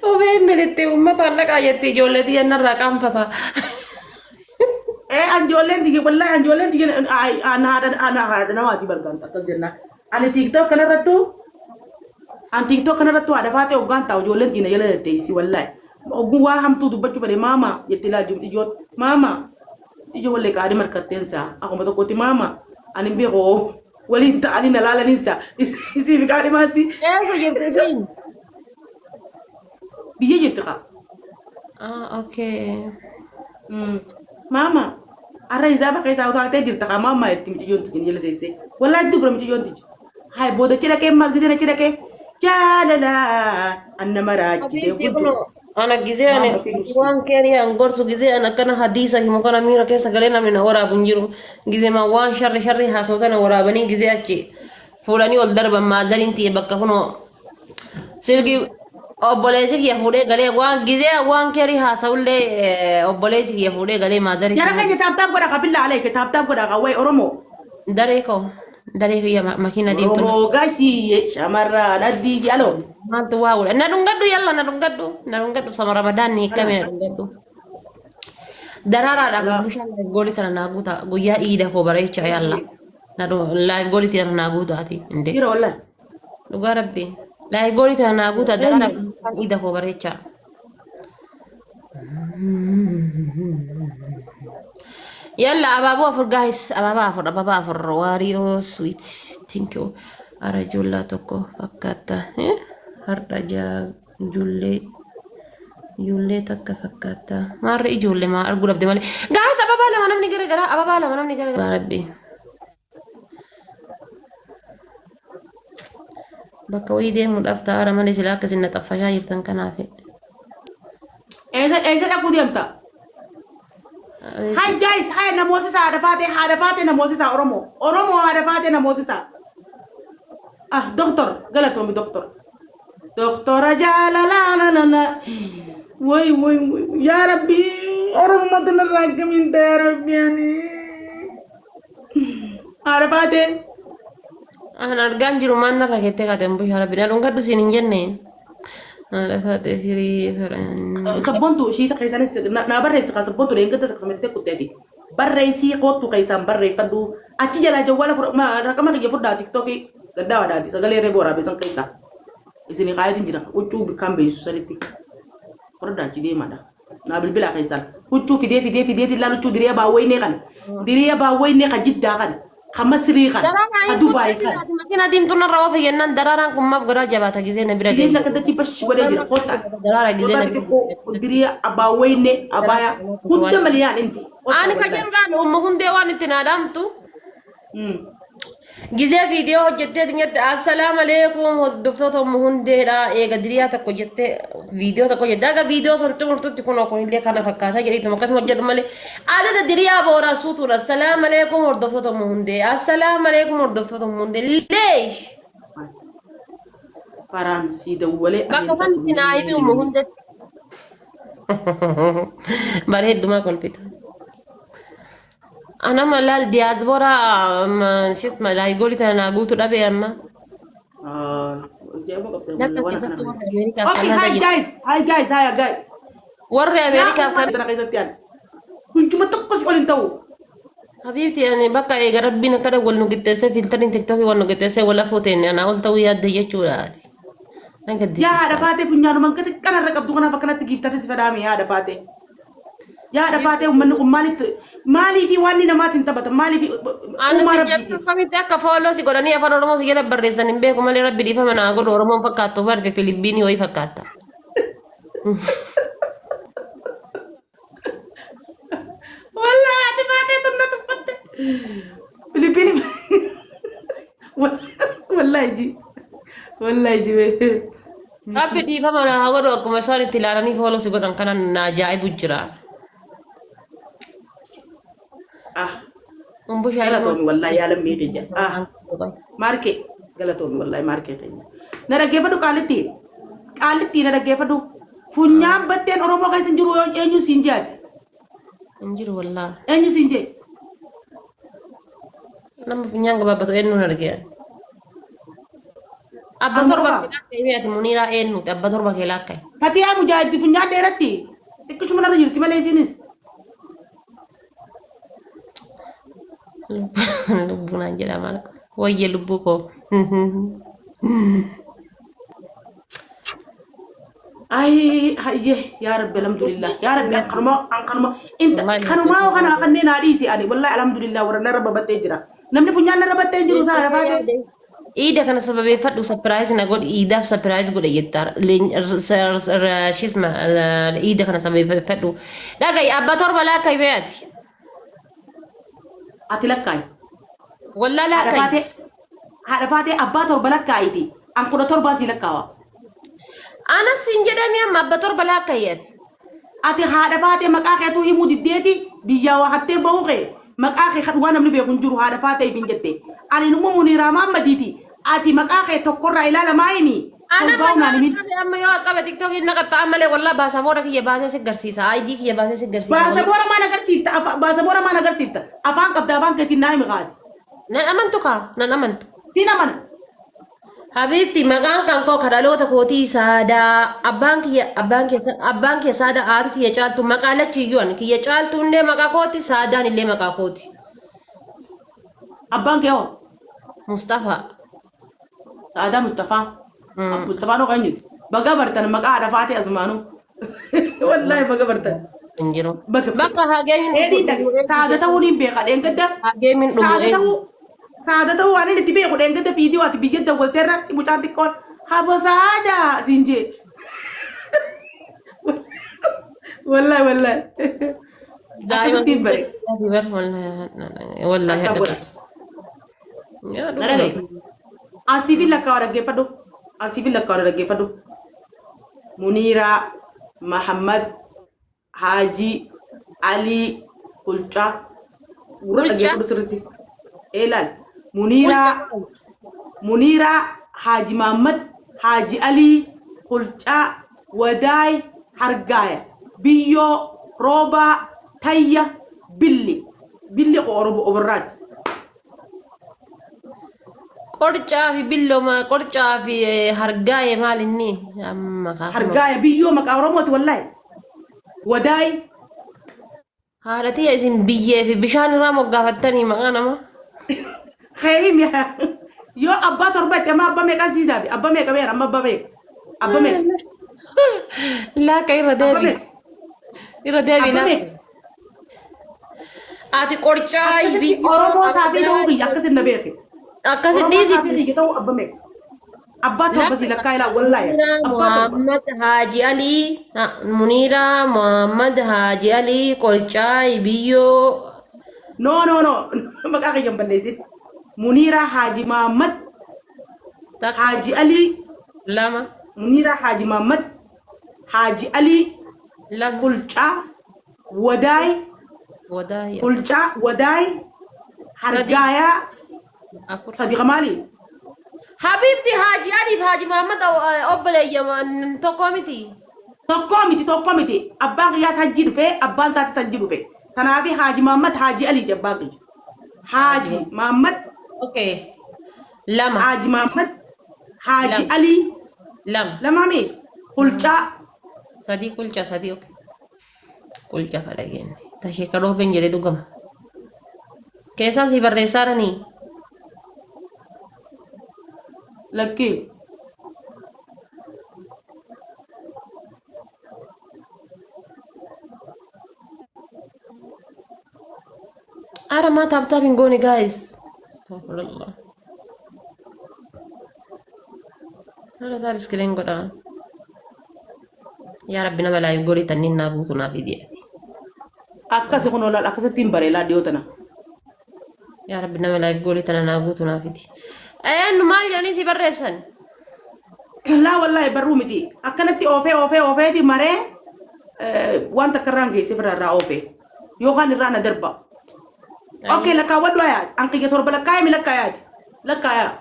Ofee hin militti uummataan dhaqaa jetti ijoollee tiyya narraa qaanfata. Ee anjoolleen tiyya wallahi anjoolleen tiyya an haadha an haadha namaati bargaan akkas jennaan. Ani TikTok kanarrattu an TikTok kanarrattu haadha faatee hoggaan taa'u ijoolleen tiyya na jala tetteessi wallahi. Ogguun waa hamtuu dubbachuu fedhe maama jetti ilaalchi ijoon maama ijoo wallee qaadii markatteen saa akkuma tokkotti maama ani hin beeku waliin ta'anii na laalaniin saa isii fi qaadhimaasi Eessa jirti isiin? Biyya jirti kaa. Ah, okay. Maama har'a hisaaba keessaa utaaltee jirta kaa maama itti miciyyoon tijji jala teessee. Wallaahi dubra miciyyoon tijji. Hayi booda achi dhaqee maal giseen achi dhaqee jaalala anna maraachitee Habiibti guddu. kunoo ana gizee ani Maama fi waan keerii an gorsu gizee an akkana hadiisa himu kana miira keessa galee namni na waraabu hin jiru. Gizee ma waan sharri sharri haasa'u sana waraabanii gizee achi fuudhanii ol darban maazariin tiyya bakka kunoo Silkii obboleessi kiyya fuudhee galee waan gizee waan keerii haasa'ullee obboleessi kiyya fuudhee galee maazarii Jara keenya taap taap godha qabilla alayka taap taap godha qawwee Oromoo. Daree koo daree kiyya makiina diimtuu Oromoo gashiiyye shamarraan addii aloo. maaltu waa godha na dhungadhu yalla na dhungadhu na dhungadhu sama ramadaan ni hiikkame na dhungadhu. Daraaraadhaaf bushaan goolii tana naa guuta guyyaa iida koo bareecha yalla na goolii tana naa guutaati indee. Jira wallahi. Dhugaa rabbi. Laayik tana naa guuta darara kan ida koo bareechaa. Yalla abaaboo afur guys abaabaa afur abaabaa afur waariyoo sweet thank you ara ijoollee tokko fakkaata har'a ijoollee ijoollee takka fakkaata maarra ijoollee maa arguu dhabde malee guys abaabaa lama namni gara garaa abaabaa lama namni gara garaa rabbi. Bakka wayii deemuudhaaf ta'aara malee silaa akka isin na xaffashaa jirtan kanaaf. Eessa eessa dhaquu deemta? Hi guys, hi namoosisa haadha faatee haadha faatee namoosisa Oromoo. Oromoo haadha faatee namoosisa. Ah, doktor galatoomi doktor. Doktora jaalalaa la la la. Way way way yaa rabbi Oromoo matanarraa akkamiin ta'e yaa rabbi ani. Haadha faatee. An argaan jiru maan narra keettee kaate hin bushaa rabbi na dhungadhu siin hin jenne. Haadha faatee firii firaan. Sabboontu ishiita keessanis naa barreessi kaa sabboontu leengadda akkasumattee kutteeti. Barreessii koottu keessaan barreeffadhu. Achi jalaa jawwaala raqama kiyya fudhaa tiktookii gaddaa wadaati sagalee reeboo waraabeessan keessaa. Isin kaayatiin jira huccuu bikkaan beeksisu sanitti. Fudhadhaa achi deemaadha. Naa bilbilaa keessaan. Huccuu fidee fidee fideetiin laal huccuu diriya baawwaynee kana. Diriya baawwaynee ka jiddaa kana. Ka masrii kana. Daraaraan Ka hin Dubaay kutte kana. silaati makiina diimtuun narra oofe jennaan daraaraan kun maaf garaa jabaata gizee na bira Diriyaan ga'e. akka dachii bash godhee jira. Kottaa. Daraara gizee Kottaa na bira xixiqqoo diriya abaawwaynee abaayaa hunda maliyaan inti. Kottaa Ani ka wallahi. jedhudhaan umma hundee waan itti naa dhaamtu Gizee viidiyoo hojjettee jette assalaamu alaikum hordoftoota ummu hundeedha eega diriyaa tokko jettee viidiyoo tokko jette aga viidiyoo san xumurtutti kunoo kunillee kana fakkaata jedhiituma akkasuma hojjedhu malee adada diriyaa booraa suutuun assalaamu alaikum hordoftoota ummu hundee assalaamu alaikum hordoftoota ummu hundee leesh Faraan sii dawwalee bakka sanitti naa himi ummu hundeetti bareeddumaa kolfita. Ana ma laal diyaasbooraa shisma laaygoolii tana naa guutu dhabe amma. Lakka keessattuu warri Ameerikaaf Okay, Kanaadaa hi jiru. guys, hi guys, hi guys. Warri Ameerikaaf Yaa Kanaadaa. tana keessatti ani. Gunjuma tokko si ol hin ta'u. Habiibti ani bakka eega rabbiin akkana wal nu qixxeessee fiiltariin tiktookii wal nu qixxeessee wal afuu teenne anaa ol ta'uu yaadde jechuudha ati. Nan Yaa haadha gaddisiifta. faatee funyaanuma gati kanarra qabdu kanaaf akkanatti giiftarri si fedhaami yaa haadha faatee. Yaa haadha faatee uummanni kun maaliif maaliifi waan namaatiin taphatan maaliifi Ani uumaa si rabbiitiin. jabdu akkamitti akka fooloo si godhanii afaan Oromoo si jala barreessan hin beeku malee rabbi dhiifama naa godhu Oromoon fakkaattu barfe Filibiinii wayii fakkaatta. Wallahi haati faatee tun na tuffatte. Filipiin wallahi ji wallahi ji Rabbi dhiifama naa godhu akkuma isaan itti ilaalanii fooloo si godhan kana na ajaa'ibu jira. Ah Umbushaa galatoomi wallahi yaa lammii kiyya. Ah maarkee galatoomi wallahi maarkee keenya. Na dhaggeeffadhu qaalitti qaalitti na dhaggeeffadhu. Funyaan batteen Oromoo keessa hin jiru eenyu siin jeati. Hin jiru wallaa. Eenyu siin jee. Nama funyaan gabaabbatu eenyuun argee? Abba Anuma torba qofa. kee laakka'i mee ati Muniiraa eenyuti? Abba torba kee laakka'i. Fatiyaa mujaahiddi funyaan dheeratti. Xiqqishuma narra jirti malee isiinis. Lubbuu naan jedha maal wayye lubbuu koo. Ay hayyee yaa rabbi alhamdulillah yaa rabbi an kanuma an kanuma inta Wallahi kanumaa kana kanneen haa dhiisi ani wallahi alhamdulillah warra narra babattee jira namni funyaan narra battee hin jiru isaa rafaatee. Iida kana sababeeffadhu sapiraayiz na godhi iidaaf sapiraayiz godhe jetta shisma iida kana sababeeffadhu dhaga'i abba torba laakka'i mee ati Ati lakkaayi. wallaa Haadha laakka'i faatee haadha faatee abbaa torba lakkaayiti an 17n sii lakkaawa. Anas siin jedhame amma abba torba laakka'i ati. Ati haadha faatee maqaa keetuu himuu diddeeti biyyaa waa hattee bahuu kee maqaa kee kan waan namni beeku hin jiru haadha faatee hin jette. Ani ilma Muniiraa Maammadiiti ati maqaa kee tokkorraa ilaalamaa himi Ana torbaa'u naan amma himin. qabe amma yoo as qabe TikTok hin naqatta malee wallah baasaboora kiyya baasee si garsiisa ID kiyya baasee si garsiisa wallah. Baasaboora maan agarsiifta baasaboora maan agarsiifta afaan qabda afaan keetiin naa himi kaati. Nan amantu kaa nan amantu. Siin amana. Habiibti maqaan kan koo ka dhaloota kootii saadaa abbaan kiyya abbaan kiyya abbaan kiyya saadaa haati tiyya caaltu maqaa lachiyyuu ani kiyya caaltuun illee maqaa kooti saadaan illee maqaa kooti. Abbaan kee hoo? Mustafaa. Saadaa Mustafaa. Mustafaan hoo eenyuti? Baga bartan maqaa haadha faatee asumaanuu. Wallaahi baga bartan. Hin jiru. Baga Bakka hageemin dhufu Dheedhiin dhage. dhumu eenyu Saada jedhu. ta'uun hin beeka dheengadda. Hageemin dhumu Saada eenyu. ta'uu saada ta'uu waan inni itti beeku dheengadda viidiyoo ati biyya dawwaltee irratti mucaan xiqqoon habo saada siin jee. Wallaahi wallaahi. Daa'ima Akkasitti hin bare. Wallaahi Akka godha. Yaa Na dhaga'i. Asiifin lakkaa'u dhaggeeffadhu. Asiifin lakkaa'u dhaggeeffadhu. Muniiraa Mahammad Haajii Alii Kulcaa. Gurra Kulcaa? dhaggeeffadhu sirriitti. Ee laal. Muniiraa Muniiraa Haaji Mahammad Haaji Alii Kulcaa Wadaay Hargaaya Biyyoo Roobaa Tayya Billi. Billi koo Oromo Oborraati. Qorcaa fi billoma qorcaa fi hargaa'e maal inni amma kaafuma. Hargaaya biyyoo maqaa Oromooti wallaahi. Wadaay Haadha tiyya isin biyyee fi bishaan irraa moggaafattanii maqaa nama. Kee himi yoo abbaa torba itti amma abbaa meeqaan sii daabe abbaa meeqa beera amma abbaa meeqa abbaa meeqa Laakka irra abbaa deebi. meeqa Irra deebi abbaa laakka. meeqa Ati qorcaa akkasitti biyyoo Oromoo saafii ta'uu kiyya akkasin na beeke akkasi Oromoo dhiisi. saafii kiyya ta'uu abbaa meeqa abbaa torba sii lakkaa ilaa wallaahi Muniiraa abbaa torba Muhammad Haaji Alii Muniiraa Muhammad Haaji Alii Qorcaa Biyyoo no no no maqaa kiyya hin balleessin Muniiraa Haaji Mahammad takka Haaji Alii lama Muniiraa Haaji Mahammad Haaji Alii lama Kulcaa Wadaay Wadaay Kulcaa Wadaay sadii Hargaayaa afur. sadi kamaali Habiibti Haaji Alii fi Haaji Muhammad obboleeyyan tokko miti. Tokkoo miti tokko miti abbaan kiyyaas hajjii dhufee abbaan isaatis hajjii dhufe tanaafi Haaji Mahammad Haaji Aliiti abbaan kiyya Haaji Haaji Mahammad Okay. Lama Haaji Mahammad Haaji lama Alii lama lamaami Kulcaa sadii kulcha sadii okay. Qulca fadha jenne. Tashee ka dhoofeen jedhe dhugama. Keessaan sii barreessaaranii. Lakkii. Ara maa taap taap hin goone guys. Astaghfirullah. Ara taap iskiriin godhaa. Yaa Rabbi nama live godhi tanniin naa guutu naa fidi ati. Akkasi kun olaal akkasitti hin bareelaa dhiyoo tana. Yaa Rabbi nama live godhi tana naa guutu naa fidi. Eenyu maal jedhanii si barreessan? Laa wallaahi barruu miti. Akkanatti oofee oofee oofeeti maree waan takka irraan geessee bira irraa oofee. Yookaan irraa na darba. Okay lakkaawwadhu ayaati. An kiyya torba lakkaa'ee mi lakkaayaati? Lakkaayaa.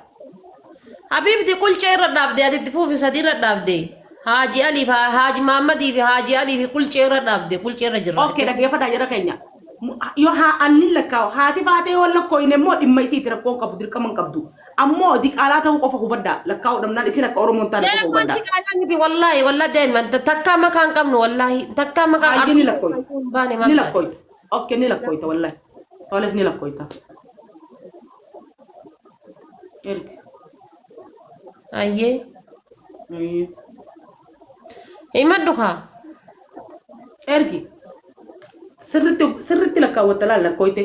Habiibti qulcee irra dhaabde ati itti fuufi sadii irra dhaabde. Haaji Alii fi Haaji Mahammadii fi Haaji Alii fi qulcee irra dhaabde qulcee irra jirra. Okay dhaggeeffadhaa jara keenya. Yoo haa anni lakkaa'u haati faatee yoo lakkooyne immoo dhimma isiiti rakkoon qabu dirqama hin qabdu. Ammoo diqaalaa ta'uu qofa hubadhaa. Lakkaa'uu dhabnaan isin akka Oromoo hin taane qofa Deemaan hubadhaa. diqaalaa miti wallaahi wallaahi deeman takkaa makaa hin qabnu wallaahi takkaa makaa Hayyee ni arsii lakkooyta. hin baane Ni maal taate. lakkooyta. Okay ni lakkooyta wallaahi. Tole ni lakkooyta. Ergi. Ayyee. Hayyee. Himadhu kaa. Ergi. Sirritti sirritti lakkaawwatta laal lakkooyte.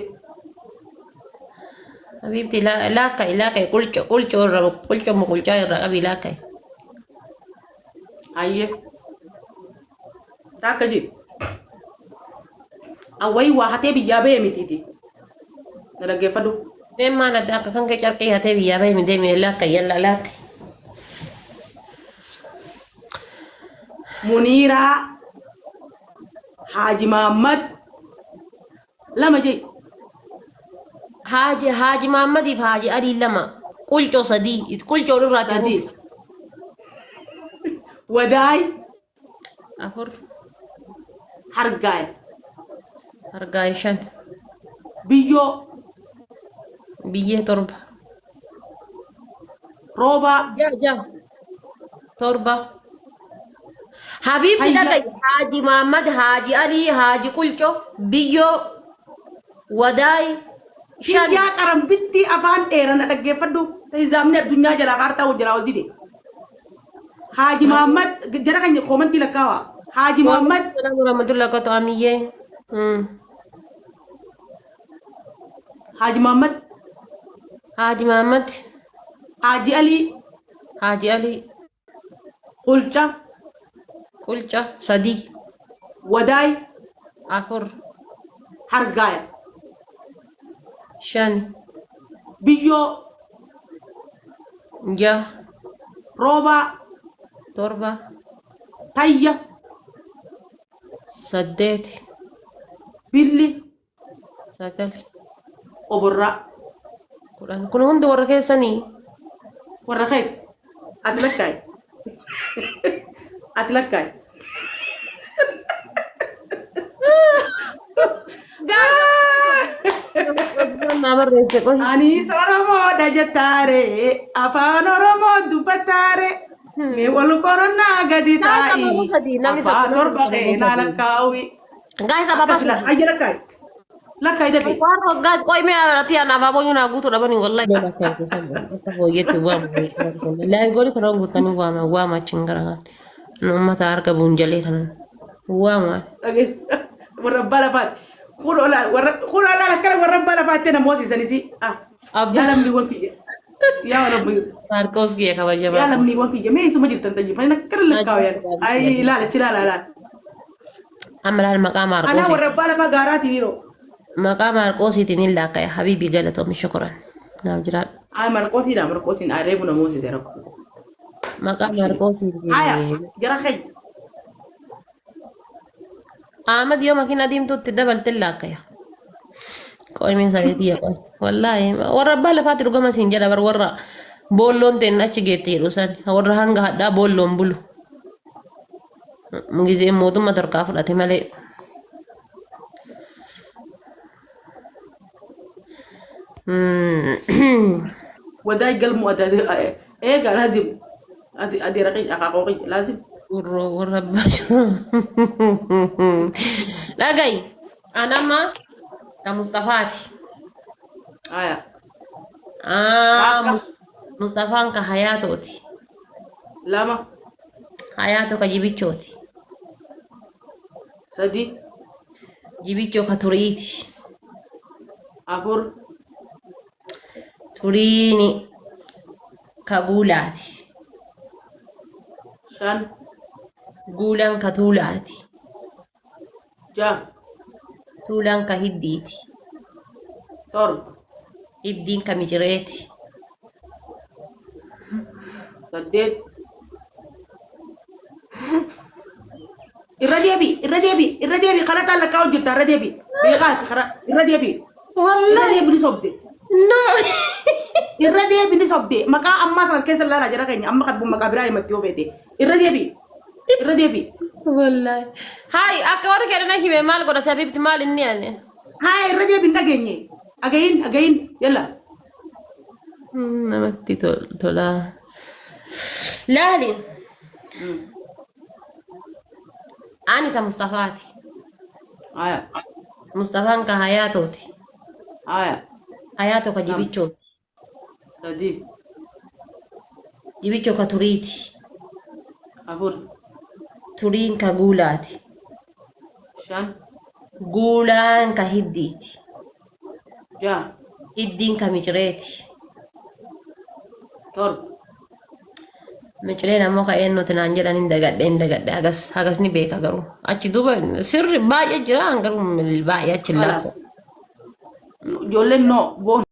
Habiibti laakka'i laakka'i qulco qulco irra qulco muqulcaa irra qabi laakka'i. Hayyee. Taakka jee. Awwayi waa hatee biyyaa ba'e mitiiti. Na dhaggeeffadhu. Deem maal adda akka kan kee carqii hatee biyyaa bahe mi deemi laakka'i yalla laakka'i. Muniiraa Haaji Maammad lama jee. Haaji Haaji Maammadiif Haaji Alii lama qulcoo sadii qulcoon irraa itti Sadii. fufi. Wadaay Afur Hargaay Hargaay shan Biyyoo Biyyee torba Roobaa ja'a ja'a torba Habiibti Hayya. dhaga'i Haaji Maammad Haaji Alii Haaji Qulco Biyyoo Wadaay shan Hiyyaa qarambittii afaan dheerana dhaggeeffadhu. Hizaamni addunyaa jalaa kaartaa wal jalaa ol dide. Haaji Muhammad jara kan koomantii lakkaawaa. Haaji Muhammad Assalamu warahmatullahi wabarakatuh amiyyee. Haaji Muhammad Haaji Muhammad Haaji Alii Haaji Alii Qulca Qulca sadii Wadaay afur Hargaaya shan Biyyoo jaha Roobaa torba Tayya saddeet Billi sagal Oborraa 10 kun hundi warra keessanii Warra keeti. Ati lakkaa'i. Ati lakkaa'i. Osman naa barreesse qohi. Anis Oromoodha jettaare afaan Oromoo dubbattaare mee wal qorannaa gadi Naaf taa'i abaaboo sadii namni tokko afaan namni torba tokko abaaboo keenaa sadii. lakkaa'uwi. Guys abaabaa Akkas sadii. ayya lakkaa'i. Lakkaa'i dafii. Warros guys qoy mee irratti an abaaboo nyunaa guutuu dhabanii wallahi. Lola kan keessa akka fooyyetti waamu. Laayi gooli tolan guutanii waama waama achiin gara nu uummata harka buunjalee kanan waama. Dhageessa. Warra abbaa lafaati. Kun olaan warra kun olaan akkana warra abbaa lafaatti na moosisanis. Ah. Abbaa Yaa lammiiwwan kiyya. Yaa lammiiwwan. Maarqoos kiyya Yaa kabajamaa. lammiiwwan kiyya. Mee isuma jirtan tayyifanii akkana lakkaa'u yaa. Ayi ilaala achi ilaala ilaala. Amma laal maqaa Anaa Maarqoosii. warra abbaa lafaa gaaraatiin yeroo. Maqaa Maarqoosiitiin hin laakka'e Habiibii galatoomi shukuran. Naaf jiraadhu. Ay Marqoosiidha Marqoosiin ay reefu na moosise rakkoo. Maqaa Abshiri. Maarqoosiitiin. Haya jara keenya. Ahmad yoo makiina diimtuutti dabalte laakkaya. Qo'imiin sareetii yaa qo'i. Wallaahi warra abbaa lafaatti dhugama siin jedha bar warra boolloon ta'in achi geette jedhu san warra hanga hadhaa boolloon bulu. Gizeen mootummaa torkaa fudhate malee. Wadaay galmu eega laazim adeera qiyya akaakoo qiyya laazim. Warra warra abbaa Dhagayi anama ka Mustafaati. Aya. Ah, Akka Mustafaan ka Hayaatooti. lama Hayaatoo ka Jibichooti. sadi Jibichoo ka Turiiti. afur Turiini ka Guulaati. shan Guulaan ka Tuulaati. ja'a Tuulaan ka Hiddiiti. torba Hiddiin ka Micireeti. saddeet irra deebi irra deebi irra deebi kalataan lakkaa'u jirta irra deebi beekaati kara irra deebi irra Wallahi deebi ni sobde no. irra deebi ni sobde maqaa ammaa sana keessa ilaalaa jara keenya amma kan maqaa biraa himatti yoo feete irra deebi irra deebi Wallahi. Hai akka warri kenna hime maal godha sabibti maal inni ani. haa irra deebi hin dhageenye agayin agayin yalla. Namatti tola. Laali. Ani ta Mustafaati. Aya. Mustafaan ka Hayaatooti. Aya. Hayaatoo ka Lama. Jibichooti. Sadii. Jibichoo ka Turiiti. Afur. Turiin ka Guulaati. Shan. Guulaan ka Hiddiiti. Jaha. Hiddiin ka Micireeti. Torba. Micireen ammoo ka eenyuti naan jedhan hin dagadhe hin dagadhe hagas hagas ni beeka garuu achi duuba sirri baay'ee jira an garuu baay'ee achi hin Kalaas. laafo. Ijoolleen no boon.